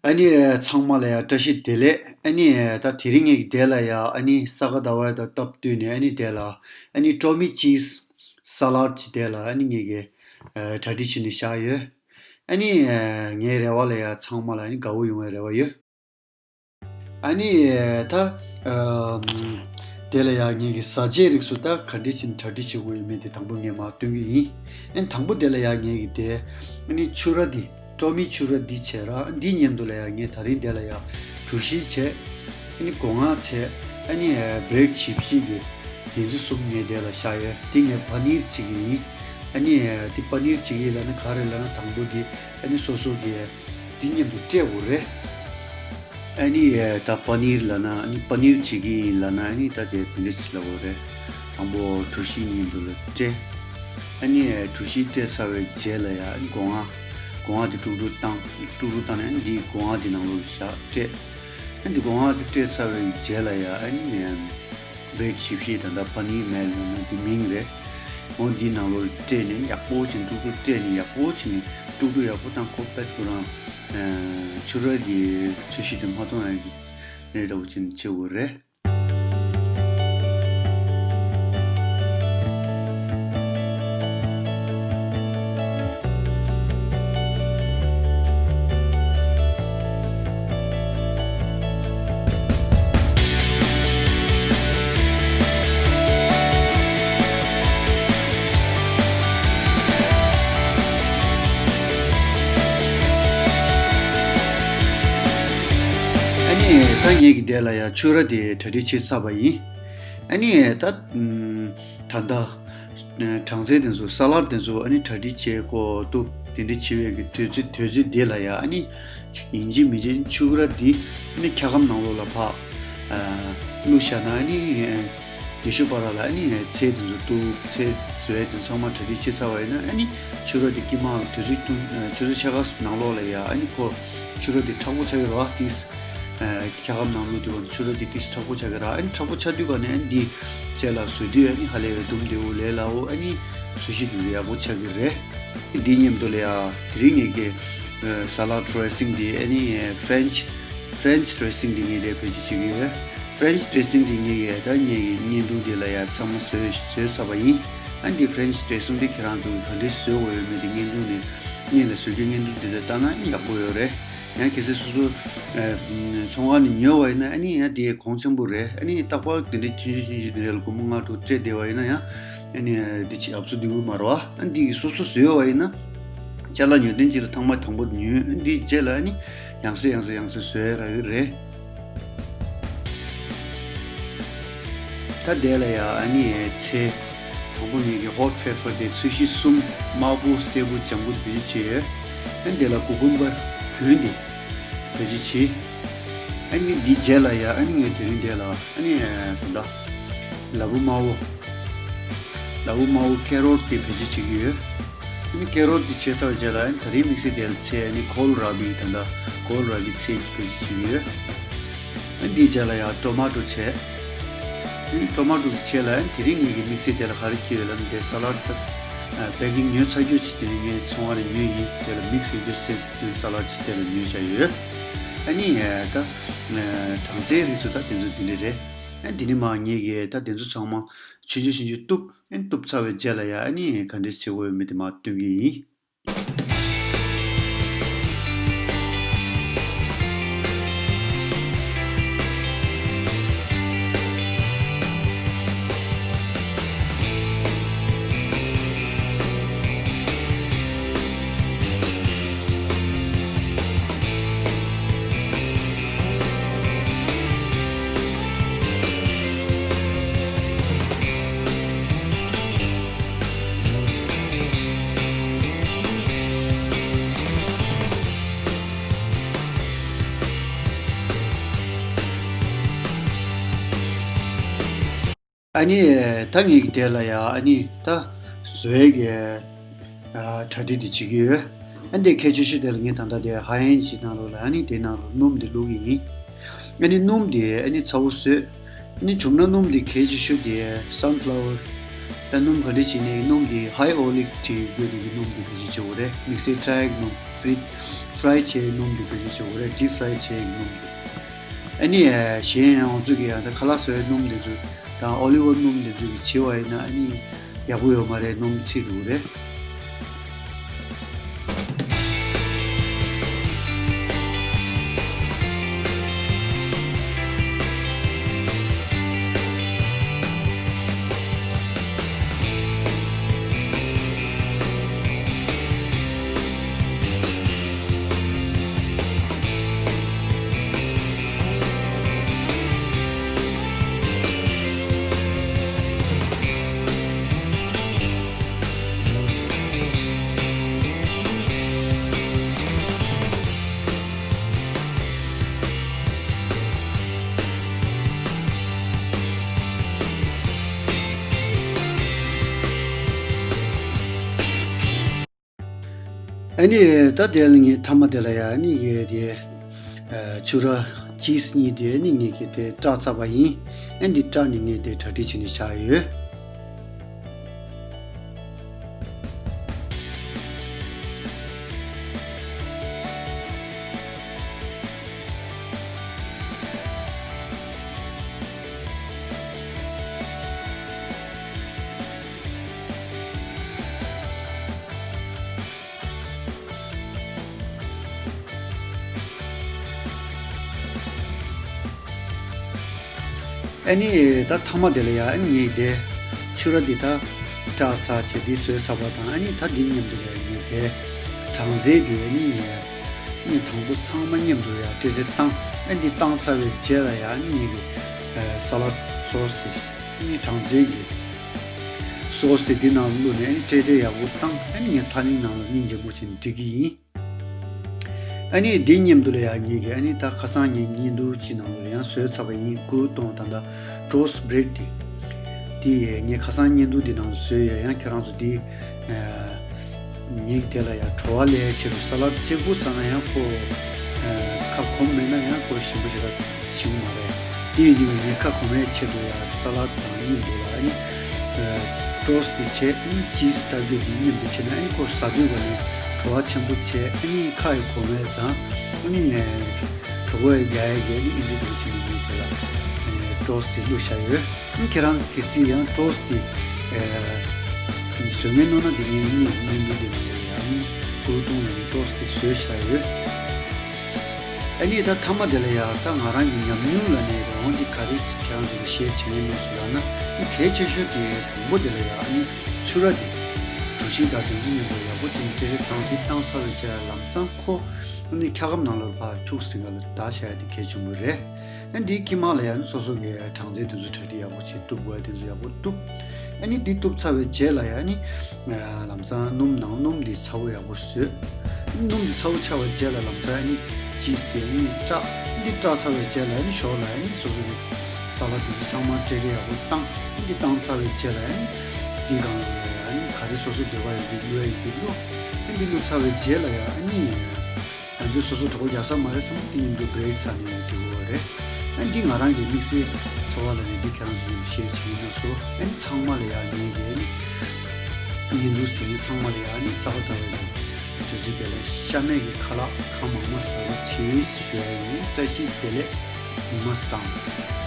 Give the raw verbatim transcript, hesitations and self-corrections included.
ཨ་ནི་ཚང་མ་ལ་ཡང་བཀྲ་ཤིས་བདེ་ལེགས། ཨ་ནི་ད་དེ་རིང་ངེད་ཀྱི་དེ་ལ་ཡང་ཨ་ནི་ས་ག་ཟླ་བ་དང་སྟབས་བསྟུན་ནས་ཨ་ནི་དེ་ལ་ཨ་ནི་ཀྲོ་མི་ཅིས་ས་ལཱཌ་ཅིག་དེ་ལ་ཨ་ནི་ངེད་ཀྱི་གྲ་སྒྲིག་བྱས་ནས་བཞག་ཡོད། ཨ་ནི་ངའི་རེ་བ་ལ་ཡང་ཚང་མ་ལ་ཨ་ནི་དགའ་བོ་ཡོང་བའི་རེ་བ་ཡོད། ཨ་ནི་ད་དེ་ལ་ཡང་ངེད་ཀྱི་བཟའ་ཆས་རིགས་སུ་ད་ག་འདྲ་བྱས་ནས་གྲ་སྒྲིག་བྱེད་དགོས་ཡོད་མེད་དེ་དང་པོ་ངས་མར་སྟོན་གྱི་ཡིན། ཨ་ནི་དང་པོ་དེ་ལ་ཡང་ངེད་ཀྱི་དེ་ཨ་ནི་ཕྱུ་ར་འདི་ཀྲོ་མི་ཕྱུ་ར་འདི་བྱས་ར། འདི་མཉམ་དུ་ལ་ཡང་ངས་ད་རིང་དེ་ལ་ཡང་གྲོ་ཞིབ་བྱས། ཨ་ནི་སྒོ་ང་བྱས། ཨ་ནི་བྷི་རེཌ་ཆིབ་ཤིག་གི་དེ་ཚོ་གསུམ་ངས་དེ་ལ་བཞག་ཡོད། དེ་ངས་པ་ནིར་བྱེད་ཀྱི་ཡིན། ཨ་ནི་དེ་པ་ནིར་བྱེད་ཀྱི་ཡིན་ལབ་ན་ག་རེ་ལབ་ན་དང་པོ་དེ་ཨ་ནི་སོ་སོ་གི་དེ་མཉམ་དུ་སྤྲད་དགོས་རེད། ཨ་ནི་ད་པ་ནིར་ལབ་ན་ཨ་ནི་པ་ནིར་བྱེད་ཀྱི་ཡིན་ལབ་ན་ཨ་ནི་ད་དེ་དེ་འདྲ་ཞིག་ལབ་དགོས་རེད། དང་པོ་གྲོ་ཞིབ་མཉམ་དུ་ལ་སྤྲད། ཨ་ནི་གྲོ་ཞིབ་སྤྲད་ཚར་བའི་རྗེས་ལ་ཡ་ཨ་ནི་སྒོ་ང་སྒོ་ང་དེ་དཀྲུག་དཀྲུག་བཏང་། དཀྲུག་དཀྲུག་བཏང་ནས་ཨ་ནི་འདི་སྒོ་ང་དེ་ནང་ལོགས་ལ་བཞག་སྤྲད། ཨ་ནི་སྒོ་ང་དེ་སྤྲད་ཚར་བའི་རྗེས་ལ་ཡ་ཨ་ནི་བྷི་རེཌ་ཆིབ་ཤིག་ད་ལྟ་པ་ནིར་མེལ་ལབ་ན་འདི་མིང་རེད། འོ་འདི་ནང་ལོགས་སྤྲད་ནས་ཡག་པོ་བྱས་ནས་དཀྲུག་དཀྲུག་སྤྲད་ནས་ཡག་པོ་བྱས་ནས་དཀྲུག་དཀྲུག་ཡག་པོ་བཏང་། ཁོ་པད་ཁོ་རང་ཕྱུ་ར་གི་ཚོས་གཞི་དེ་མ་གཏོང་ཡག་གི་རེ་འདྲ་བོ་བྱས་ནས་བྱེད་དགོས་རེད། ཨ་ནི་ད་ངེད་ཀྱི་དེ་ལ་ཡ་ཕྱུ་ར་དེ་གྲ་སྒྲིག་བྱས་ཚར་བ་ཡིན། ཨ་ནི་ད་ད་ལྟ་གྲང་ཚལ་དེ་ཚོ་ས་ལཱཌ་དེ་ཚོ་ཨ་ནི་གྲ་སྒྲིག་བྱེད་དགོས་འདུག་དེ་འདྲ་བྱེད་པའི་གི་དུས་ཚོད་དུས་ཚོད་འདི་ལ་ཡ་ཨ་ནི་ཡིན་གཅིག་མིན་གཅིག་ཕྱུ་ར་འདི་ཨ་ནི་འཁྱག་སྒམ་ནང་ལོགས་ལ་ཕར་བླུགས་བཞག་ན་ཨ་ནི་དེ་ཤུ་བར་ལ་ཨ་ནི་ཚལ་དེ་ཚོ་གཏུབ། ཚལ་བཟོ་ཡ་དེ་ཚང་མ་གྲ་སྒྲིག་བྱས་ཚར་བ་ཡིན་ན་ཨ་ནི་ཕྱུ་ར་དེ་དཀྱིལ་མ་དུས་ཚོད་ཐུང་ཆུ་ཚོད་ཕྱེད་ཀ་ནང་ལོགས་ལ་ཡ་ཨ་ནི་ཁོ་ཕྱུ་ར་དེ་མཁྲེགས་པོ་ཆགས་ཀྱི་རེད་བ། ཏིས་འཁྱག་སྒམ་ནང་བླུགས་དུས་ཁོ་ཕྱུ་ར་དེ་ཏིས་མཁྲེགས་པོ་ཆགས་ཀྱི་རེད། ཨ་ནི་མཁྲེགས་པོ་ཆགས་དུས་ག་ནས་ཨ་ནི་འདི་རྗེས་ལ་བཟོ་དུས་ཨ་ནི་ཧ་ལས་པའི་འདུམ་བདེ་བོ་ལས་སླ་བོ། ཨ་ནི་བཟོ་ཤེས་དུས་ཡག་པོ་ཆགས་ཀྱི་རེད། འདི་མཉམ་དུ་ལ་ཡ་དེ་རིང་ངེད་ཀྱི་ས་ལཱཌ་ཌི་རེ་སིང་འདི་ཨ་ནི་ཕ་རེན་ཆི་ཕ་རེན་ཆི་ཌི་རེ་སིང་འདི་ངས་དེ་བེད་སྤྱོད་བྱེད་ཀྱི་ཡོད། ཕ་རེན་ཆི་ཌི་རེ་སིང་འདི་ངས་ཡ་ད་ངས་ཀྱི་བརྙན་ཐུང་འདི་ལ་ཡ་ཚང་མ་བཟོས་བཟོས་ཚར་བ་ཡིན། ཨ་འདི་ཕ་རེན་ཆི་ཌི་རེ་སིང་འདི་ཁྱེད་རང་ཚོ་ག་འདྲས་བཟོས་དགོས་ཡོད་མེད་དེ་བརྙན་ཐུང་ནས་སྔོན་ལ་བཟོས་རྒྱུའི་བརྙན་ཐུང་འདི་ལ་བལྟས་ན་ཡག་པོ་ཡོད་རེད། ཡང་གལ་སྲིད་སོ་སོ་ཚོང་ཁང་ནས་ཉོས་པ་ཡིན་ན་ཨ་ནི་ཡང་དེ་གོང་ཆེན་པོ་རེད། ཨ་ནི་རྟག་པར་དེ་འདྲའི་ཆུང་ཆུང་ཆུང་ཆུང་དེ་འདྲ་ལ་སྒོར་མོ་ལྔ་དྲུག་སྤྲད་བསྡད་པ་ཡིན་ན་ཡང་ཨ་ནི་འདི་ཆེ་ཨབ་སུ་འདི་འུ་མ་རེད་བ། ཨ་ནི་འདི་གི་སོ་སོ་བཟོས་པ་ཡིན་ན་ཅ་ལག་ཉོ་དོན་གཅིག་ལ་ཐེངས་མ་དང་པོ་ཉོས། ཨ་ནི་འདི་རྗེས་ལ་ཨ་ནི་ཡང་སེ་ཡང་སེ་ཡང་སེ་བཟོས་རག་གི་རེད། ད་དེ་ལ་ཡ་ཨ་ནི་ཚལ་དང་པོ་ངེད་ཀྱི་ཧོ་ཊི་ཕེ་པར་དེ་ཚོས་གཞི་གསུམ་དམར་པོ་སེར་པོ་ལྗང་གུ་དེ་བེད་སྤྱོད་བྱས། ཨ་ནི་དེ་ལ་ཀུ་ཀུམ་བར་གྱོན་ཏེ་བེད་སྤྱོད་བྱས། ཨ་ནི་འདི་རྗེས་ལ་ཡ་ཨ་ནི་ངས་དེ་རིང་དེ་ལ་ཨ་ནི་ད་ལ་ལ་ཕུག་དམར་པོ་ལ་ཕུག་དམར་པོ་ཀེ་རོཊ་དེ་བེད་སྤྱོད་བྱེད་ཀྱི་ཡོད། ཨ་ནི་ཀེ་རོཊ་དེ་བྱས་ཚར་བའི་རྗེས་ལ་ཨ་ནི་ད་རེས་དམིགས་བསལ་དེ་ལ་ཚལ་ཨ་ནི་ཁོལ་ར་བི་ད་ལྟ་ཁོལ་ར་བི་ཚལ་གྱི་བེད་སྤྱོད་བྱེད་ཀྱི་ཡོད། ཨ་ནི་འདིའི་རྗེས་ལ་ཡང་ཊོ་མ་ཊོ་བྱས། ཨ་ནི་ཊོ་མ་ཊོ་གི་རྗེས་ལ་ཨ་ནི་དེ་རིང་ངེད་ཀྱི་དམིགས་བསལ་དེ་ལ་ག་རེ་བྱས་ཡོད་ལབ་ན་དེ་ས་ལཱཌ་ད་པེ་ཀིང་ཉོས་ཚར་རྒྱུ་ཞིག་དེ་ནི་ངས་ཚོང་ཁང་ནས་ཉོས་ཡིན། དེ་ལ་དམིགས་བསལ་དེ་སེ་སེ་ས་ལཱཌ་ཞིག་དེ་ལ་ཉོས་བཞག་ཡོད། ཨ་ནི་ད་གྲང་ཚལ་རིགས་སུ་ད་དེ་ཚོ་དེ་འདྲ་རེད། ཨ་ནི་དེ་ནི་མ་ངེད་ཀྱིས་ད་དེ་ཚོ་ཚང་མ་ཆུང་ཆུང་ཆུང་ཆུང་གཏུབ། ཨ་ནི་གཏུབ་ཚར་བའི་རྗེས་ལ་ཡང་ཨ་ནི་ག་འདྲས་བྱེད་དགོས་ཡོད་མེད་དེ་མར་སྟོན་གྱི་ཡིན། ཨ་ནི་ད་ངེད་ཀྱི་དེ་ལ་ཡ་ཨ་ནི་ད་བཟོ་ཡས་ཀྱི་གྲ་སྒྲིག་དེ་བྱེད་ཀྱི་ཡོད། ཨ་ནི་དེ་གལ་ཆེ་ཤོས་དེ་ལ་ངས་ད་ལྟ་དེ་ཧ་ཡན་ཅི་ནང་ལོགས་ལ་ཨ་ནི་དེ་ནང་ལོགས་སྣུམ་དེ་བླུག་གི་ཡིན། ཨ་ནི་སྣུམ་དེ་ཨ་ནི་ཚ་བོ་བཟོས། ཨ་ནི་བྱུང་ན་སྣུམ་དེ་གལ་ཆེ་ཤོས་དེ་སན་ཕ་ལ་ཝར། ད་སྣུམ་ག་འདྲ་བྱས་ནས་སྣུམ་དེ་ཧའི་ཨོ་ལིག་བྲིས་དགོས་དེ་གི་སྣུམ་དེ་གལ་ཆེ་ཆེ་བོ་རེད། དམིགས་བསལ་ཊ་ཡིག་སྣུམ་ཕི་རིད། ཕྲའི་བྱས་སྣུམ་དེ་བེད་སྤྱོད་བྱེད་དགོས་རེད། ཌིབ་ཕྲའི་བྱས་སྣུམ་དེ། ཨ་ནི་གཞན་ཡང་ང་ཚོ་གི་ཡང་ད་ཁ་ལག་བཟོ་བའི་སྣུམ་དེ་ཚོ་དང་ཨོ་ལིབ་ཨོའི་སྣུམ་དེ་ཚོ་གི་བྱེད་པ་ཡིན་ན་ཨ་ནི་ཡག་པོ་ཡོད་མ་རེད། སྣུམ་ཚིག་འགྲོ་གི་རེད། ཨ་ནི་ད་དེ་ལ་ངས་མཐའ་མ་དེ་ལ་ཡ་ཨ་ནི་ངས་དེ་ཨ་ཕྱུ་ར་ཅིས་གཉིས་དེ་ཨ་ནི་ངས་ཀྱི་དེ་བཀྲག་ཚར་བ་ཡིན། ཨ་ནི་བཀྲག་ནས་ངས་དེ་གྲ་སྒྲིག་བྱས་ནས་བཞག་ཡོད། ཨ་ནི་ད་མཐའ་མ་དེ་ལ་ཡ་ཨ་ནི་ངས་དེ་ཕྱུ་ར་འདི་ད་བཀྲག་ཚར་བྱས་འདི་བཟོས་ཚར་བ་དང་ཨ་ནི་ད་འདི་མཉམ་དུ་ལ་ཡ་ངས་དེ་གྲང་ཟས་དེ་ཨ་ནི་ངས་དང་པོ་ཚང་མ་མཉམ་དུ་ཡ་ཀྲེ་ཀྲེ་བཏང་། ཨ་འདི་བཏང་ཚར་བའི་རྗེས་ལ་ཡ་ཨ་ནི་ངས་ཀྱི་ས་ལད་སོ་སི་དེ་ཨ་ནི་གྲང་ཟས་ཀྱི་སོ་སི་དེ་འདི་ནང་བླུགས་ནས་ཨ་ནི་ཀྲེ་ཀྲེ་ཡག་པོ་བཏང་། ཨ་ནི་ངས་ཐག་རིང་ནང་ལ་སྙིང་རྗེ་མོ་བྱས་ནས་སྒྲིག་གི་ཡིན། ཨ་ནི་འདི་མཉམ་དུ་ལ་ཡང་ངེད་ཀྱིས་ཨ་ནི་ད་ཁ་སང་ངས་བརྙན་ཐུང་ཅིག་ནང་ལ་ཡང་བཟོས་ཚར་བ་ཡིན། ཀུ་རུ་ཏོང་ད་ལྟ་ཀྲོས་བྷི་རེཌ་དེ། དེ་ཡས་ངས་ཁ་སང་བརྙན་ཐུང་འདི་ནང་ལ་བཟོས་ཡོད། ཡང་ཁྱེད་རང་ཚོ་འདི་ངེད་དེ་ལ་ཡང་བྲོ་བ་ལས་ཆེད་དུ་ས་ལད་གཅིག་པུ་ཟ་ན་ཡང་ཁོ་ཁ་གོམས་མེད་ན་ཡང་ཁོ་ཞིམ་པོ་ཞེ་དྲག་བྱེད་ཀྱི་མ་རེད། དེ་ཡིན་དུས་ངས་ཁ་གོམས་པའི་ཆེད་དུ་ཡང་ས་ལད་དང་མཉམ་དུ་ལ་ཨ་ནི་ཀྲོས་དེ་བྱས། ཨ་ནི་ཅིས་ལྟ་བུ་དེ་མཉམ་དུ་བྱས་ན་ཨ་ནི་ཁོ་ཟ་དུས་ག་ནས་བྲོ་བ་ཆེན་པོ་བྱས། ཨ་ནི་ཁ་ཡི་གོམས་པ་དང་ཨ་ནི་གྲོད་ཁོག་ཡི་རྒྱགས་ཡས་ཀྱི་ཨ་ནི་ཨིན་དྲི་དུ་བྱས་ནས་ངས་དེ་ལ་ཀྲོས་དེ་བླུགས་བཞག་ཡོད། ཨ་ནི་ཁྱེད་རང་གལ་སྲིད་ཡང་ཀྲོས་དེ་བཟོ་མཁན་ནོར་ན་དེ་ངས་ཨ་ནི་བརྙན་ཐུང་དེ་ནང་ལ་ཡང་ཨ་ནི་ཀུ་རུ་ཏོང་ལ་ནི་ཀྲོས་དེ་བཟོས་བཞག་ཡོད། ཨ་ནི་ད་མཐའ་མ་དེ་ལ་ཡ་ད་ང་རང་གི་ཉམས་མྱོང་ལ་ནས་རང་དབང་གི་ག་རེ་ཁྱེད་རང་ཚོ་གི་ཤེར་བྱེད་ཉན་གནང་སོང་ལབ་ན། ཨ་ནི་གལ་ཆེ་ཤོས་དེ་དང་པོ་དེ་ལ་ཡ་ཨ་ནི་ཕྱུ་ར་དེ་གྲོ་ཞིབ་དང་དེ་ཚོ་མཉམ་པོ་ཡག་པོ་བྱས་ནས་ཀྲེ་ཀྲེ་བཏང་། དེ་བཏང་ཚར་བའི་རྗེས་ལ་ལམ་སང་ཁོ་ཨ་ནི་འཁྱག་སྒམ་ནང་ལ་ཕར་འཁྱུག་ཟིན་ག་ལ་བརྡར་བཞག་ཡ་དེ་གལ་ཆེན་པོ་རེད། ཨ་ནི་དེའི་དཀྱིལ་མ་ལ་ཡ་ཨ་ནི་སོ་སོ་གི་གྲང་ཟས་དེ་ཚོ་གྲ་སྒྲིག་ཡག་པོ་བྱས། གཏུབ་དགོས་ཡ་དེ་ཚོ་ཡག་པོ་གཏུབ། ཨ་ནི་དེ་གཏུབ་ཚར་བའི་རྗེས་ལ་ཡ་ཨ་ནི་ལམ་སང་སྣུམ་ནང་སྣུམ་འདི་ཚ་པོ་ཡག་པོ་བཟོས། སྣུམ་འདི་ཚ་པོ་ཆགས་པའི་རྗེས་ལ་ལམ་སང་ཨ་ནི་ཅིས་དེ་ཨ་ནི་བཀྲག་འདི་བཀྲག་ཚར་བའི་རྗེས་ལ་ཨ་ནི་ཞོར་ལ་ཨ་ནི་སོ་སོ་གི་ས་ལད་དེ་ཚོ་ཚང་མ་ཀྲེ་ཀྲེ་ཡག་པོ་བཏང་། ཨ་ནི་འདི་བཏང་ཚར་བའི་རྗེས་ལ་ཨ་ནི་འདི་སྒང་ལ་ཡ་ཨ་ནི་ག་རེ་སོ་སོ་འདོད་པ་ཡོད་འདི་བླུགས་ཡ་ཡོད་འདི་བླུགས། ཨ་ནི་འདི་བླུགས་ཚར་བའི་རྗེས་ལ་ཡ་ཨ་ནི། ང་ཚོས་སོ་སོ་གྲོད་ཁོག་རྒྱགས་ས་མ་རེད་བསམ་ན་དེ་མཉམ་དུ་བྷི་རེ་ཀི་ཟ་ནས་འགྲིག་གི་རེད། ཨ་འདི་ང་རང་གི་དམིགས་བསལ་འཚོ་བ་ལ་ནི་འདི་ཁྱེད་རང་ཚོ་ལ་ཤེར་བྱེད་ཀྱི་ཡིན། སོ་ཨ་ནི་ཚང་མ་ལ་ཡ་ངས་ཀྱི་ཨ་ནི་བརྙན་ཐུང་གཟིགས་མཁན་ཚང་མ་ལ་ཡ་ཨ་ནི་གཟའ་པ་ཟླ་བའི་དུས་ཚོད་དེ་ལ་ཤ་མེད་ཀྱི་ཁ་ལག་ཁ་མང་མང་ཟ་རོགས་བྱེད་ཞུ་ཡ་ཡིན། བཀྲ་ཤིས་བདེ་ལེགས། ཉི་མ་བཟང་།